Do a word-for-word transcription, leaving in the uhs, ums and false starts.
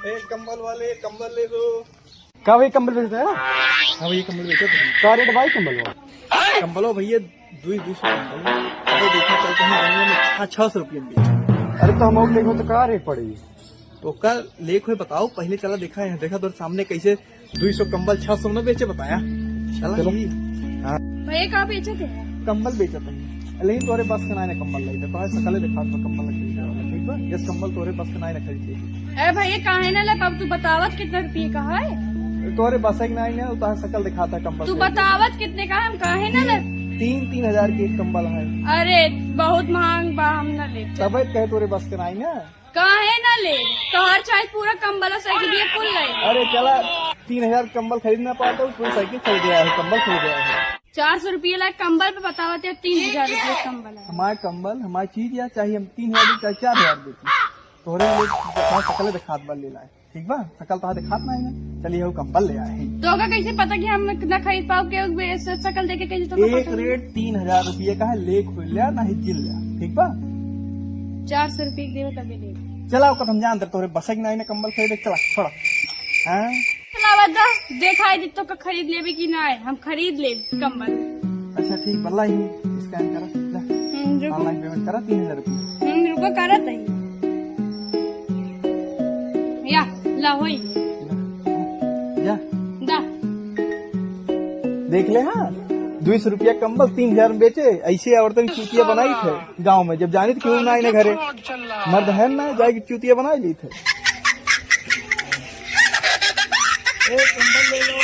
ए, कंबल वाले, कंबल ले दो। का भाई, कंबल बेचता है? हाँ भैया, कंबल बेचत है। का रेट भाई कंबल वाला? कंबल हो भैया, दुई, दुई सौ कंबल। अरे देखा, चलते हैं गंगा में छः, छः सौ रुपये में बेचे। अरे तो हम और लेखो तो का रेट पड़ी? तो का लेख हुए बताओ, पहले चला देखा है, देखा तोर सामने कैसे दुई सौ कंबल छः सौ में बेचे बताया। चला चलो। ही। हाँ। भैया का बेचत है? कंबल बेचत है। लेकिन तोरे बस के नाई ना कंबल लइते, तोरे सकले देखात बा कंबल ना खरीदे वाला, ठीक बा? यस, कंबल तोरे बस के नाई ना खरीदे। अरे भैया, काहे ना ले? अब तू बतावत कितना रुपये का है? तोरे बस के नाई ना, तोरे सकल देखात है कंबल तू से। बतावत कितने का है, हम काहे ना ले? तीन, तीन हजार के एक कंबल है। अरे, बहुत महंग बा, हम ना लेते। तबे कहे तोरे बस के नाई ना। काहे ना ले? तोहर चाहे पूरा कंबल और साइकिल ये कुल ले। अरे चला, तीन हजार कंबल खरीद ना पाता हूँ, पूरी साइकिल खरीद आया है, कंबल खरीद आया है। चार सौ रुपये लायक कंबल पे बतावत है, तीन हजार रुपये कंबल है। हमारे कंबल, हमारी चीज या चाहे हम तीन हजार दे, चाहे चार हजार देती। तोहरे लोग अपना सकल दिखात बल ले लाए, ठीक बा? सकल तोहरा दिखात ना है ना, चलिए वो कंबल ले आए हैं। तो का कैसे पता कि हम ना खरीद पाओ के बे-, स-, सकल देखे कैसे तो एक पता? रेट तीन हजार रुपये का है, लेख हो लिया, ना ही जिल लिया, ठीक बा? चार सौ रुपये के देवे तबे ले। चला, ओकर हम जानते, तोहरे बसे के नाई ना कंबल खरीदे, चला, छोड़ा। हाँ? चला, बता, देखाई दी तो का खरीद लेबे कि ना, हम खरीद लेब कंबल। अच्छा, ठीक, बल्ला ही स्कैन करा, ले। हम्म, रुको। ऑनलाइन पेमेंट करा, तीन हजार रुपये। हम्म, रुको, करत है। या, ला होई। जा। दा। देख ले, हाँ, दुई सौ रुपया कंबल तीन हजार में बेचे, ऐसे औरतन चूतिया बनाई थे गाँव में। जब जानी तो क्यों ना आईने घरे, मर्द है ना, जाए के चूतिया बनाई ली थे। ए, कंबल ले लो।